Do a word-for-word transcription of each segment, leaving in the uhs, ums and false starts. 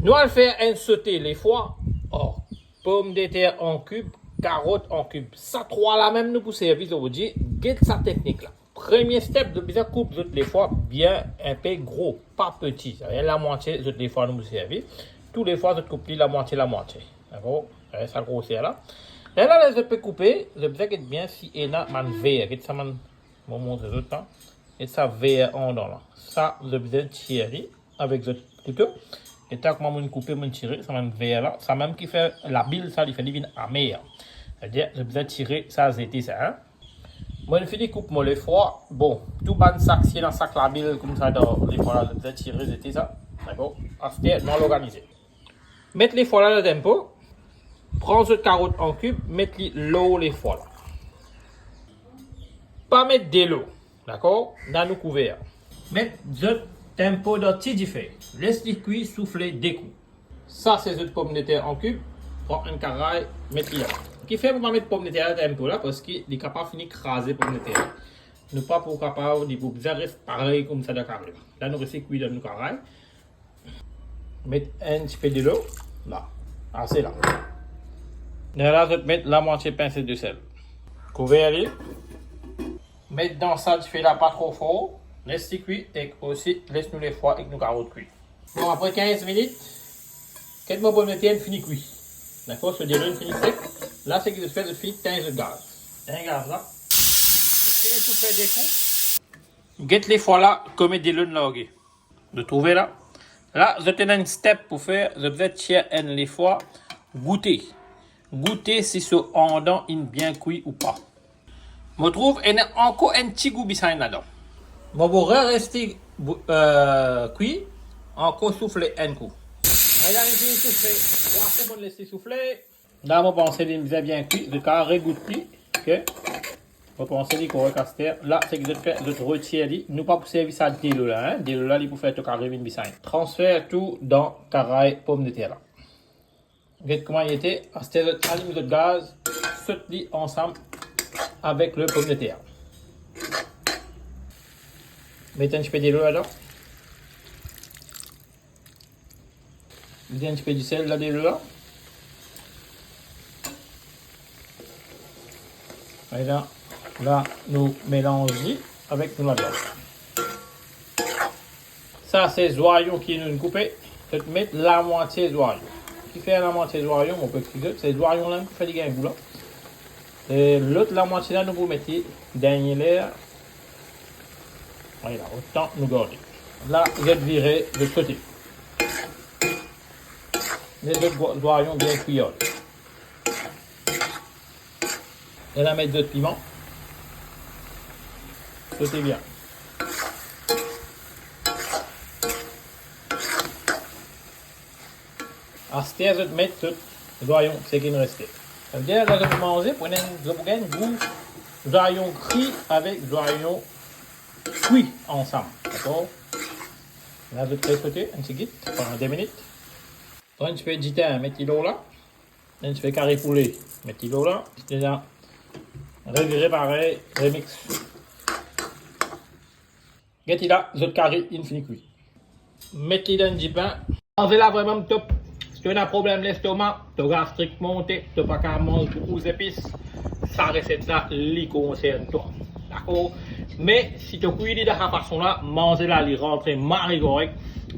Nou al fer enn sote lefwa, oh, pomdeter an kib, karot an kib. Sa trwa la mem nou pou servi zordi. Get sa teknik la. Premie step, zot bizin koup zot lefwa bien inpe gro, pa peti. Savedir lamwatie zot lefwa nou pou servi. Tou lefwa zot koup li lamwatie, lamwatie. Dakor? Savedir sa groser la. Lerla, ler zot pe koupe, zot bizin get bien si ena bann ver. Get sa bann, mo montre zot la. Get sa ver andan la. Sa, zot bizin tir li avek zot kouto. Eta kouma mo'nn koupe, mo'nn tire, sa bann ver la, sa mem ki fer labil sa, li fer li vinn amer. Savedir, zot bizin tire sa, zete sa, hein. Mo'nn fini koup mo lefwa. Bon, tou bann sak, si ena sak labil koumsa dan lefwa la, zot bizin tire, zete sa. Dakor? Aster, nou al organize. Met lefwa la dan enn po. Pran zot karot an kib, met li lor lefwa la. Pa met delo, dakor? La nou kouver. Met zot enn po dan ti dife. Les li kwi, soufle de kou. Sa se zot pomdeter an kib. Pran enn karay, met li la. Kifer mo pa met pomdeter la dan enn po la, parski li kapav fini kraze pomdeter la. Nou pa pou kapav, li pou bizin res parey koumsa dan kari la. La nou les li kwi dan nou karay. Met enn tipe delo la. Ase la. Lerla zot met lamwatie pinse disel. Kouver li. Met dan sa dife la pa tro for. Les li kwi ek osi les nou lefwa ek nou karot kwi. Bon, apre kinz minit, get mo pomdeter inn fini kwi. Dakor, so delo inn fini sek. La seki zot fer, zot fini tegn zot gaz. Tegn gaz la. Fini soufle de kou. Get lefwa la, kouma delo inn large. Zot trouve la? La, zot ena enn step pou fer, zot bizin tir enn lefwa, goute. Goute si so andan inn bien kwi ou pa. Mo trouv ena ankor enn ti gou bisagn ladan. Mo pou re-les li bou-, eh, kwi, ankor soufle enn kou. Ala, li fini soufle. Trwa kou, mo'nn les li soufle. La, mo panse li bizin bien kwi, zot kapav regout li, ok? Mo panse li korek aster. La, seki zot fer, zot retir li. Nou pa pou servi sa delo la, hein? Delo la, li pou fer to kari vinn bisagn. Transfer tou dan karay pomdeter la. Get kouma li ete. Aster zot alim zot gaz, sot li ansam avek le pomdeter. Met enn tipe delo ladan. Met enn tipe disel dan delo la. Ala, la nou melanz li avek nou laviann. Sa se zwayon ki nou'nn koupe. Zot met lamwatie zwayon. Kifer lamwatie zwayon, mo pou explike zot. Se zwayon la ki fer li gagn gou la. E lot lamwatie la, nou pou met li dernie ler. Ala, otan nou garde. La, zot vire, zot sote. Les zot zwa-, zwayon bien kwi. Ena met zot piman. Sote bien. Aster zot met zot zwayon, seki inn reste. Savedir, ler zot manze, pou ena, zot pou gagn gou zwayon kri avek zwayon kwi ansam, dakor? La, zot resote enn tigit pandan de minit. Pran enn tipe diten, met li lor la. Enn tipe kari poule, met li lor la. Deza revire parey, remix. Get li la, zot kari inn fini kwi. Met li dan dipin. Manze la vremem top. Si to ena problem lestoma, to gastrik monte, to pa kapav manz boukou zepis, sa reset la, li konsern twa. Dakor? Me si to kwi li dan sa fason la, manze la, li rantre mari korek.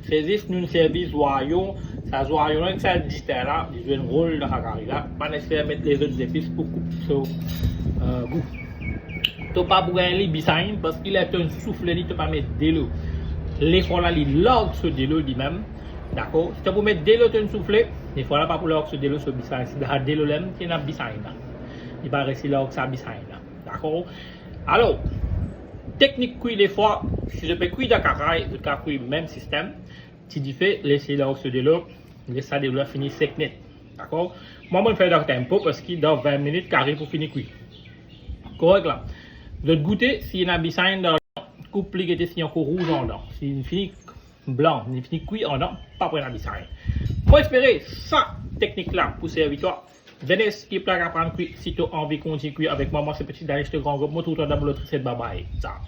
Se zis nou servi zwayon, sa zwayon la, sa diten la, li zwe enn rol dan sa kari la. Pa neseser met lezot zepis pou koup so, eh, gou. To pa pou gagn li bisagn, parski ler to'nn soufle li, to pa met delo. Lefwa la, li larg so delo limem. Dakor? Si to pou met delo, to'nn soufle, lefwa la pa pou larg so delo, so bisagn. Se dan delo limem ki ena bisagn la. Li pa resi larg sa bisagn la. Dakor? Alor, teknik kwi lefwa, si zot pe kwi dan karay, zot kapav kwi mem sistem. Ti dife, les li larg so delo, les sa delo la fini sek net. Dakor? Mwa, mo'nn fer dan tempo, parski dan vin minit, kari pou fini kwi. Korek la. Zot goute, si ena bisagn dan, koup li, gete si ankor rouz andan. Si li fini blan, li fini kwi andan, pa pou ena bisagn. Mo espere sa teknik la pou servi twa. Zenes ki pe aprann kwi, si to anvi kontign kwi avek mwa, mwa se Petit Danish de Grand Groupe, mo trouv twa dan mo lot reset, bye bye. Ciao.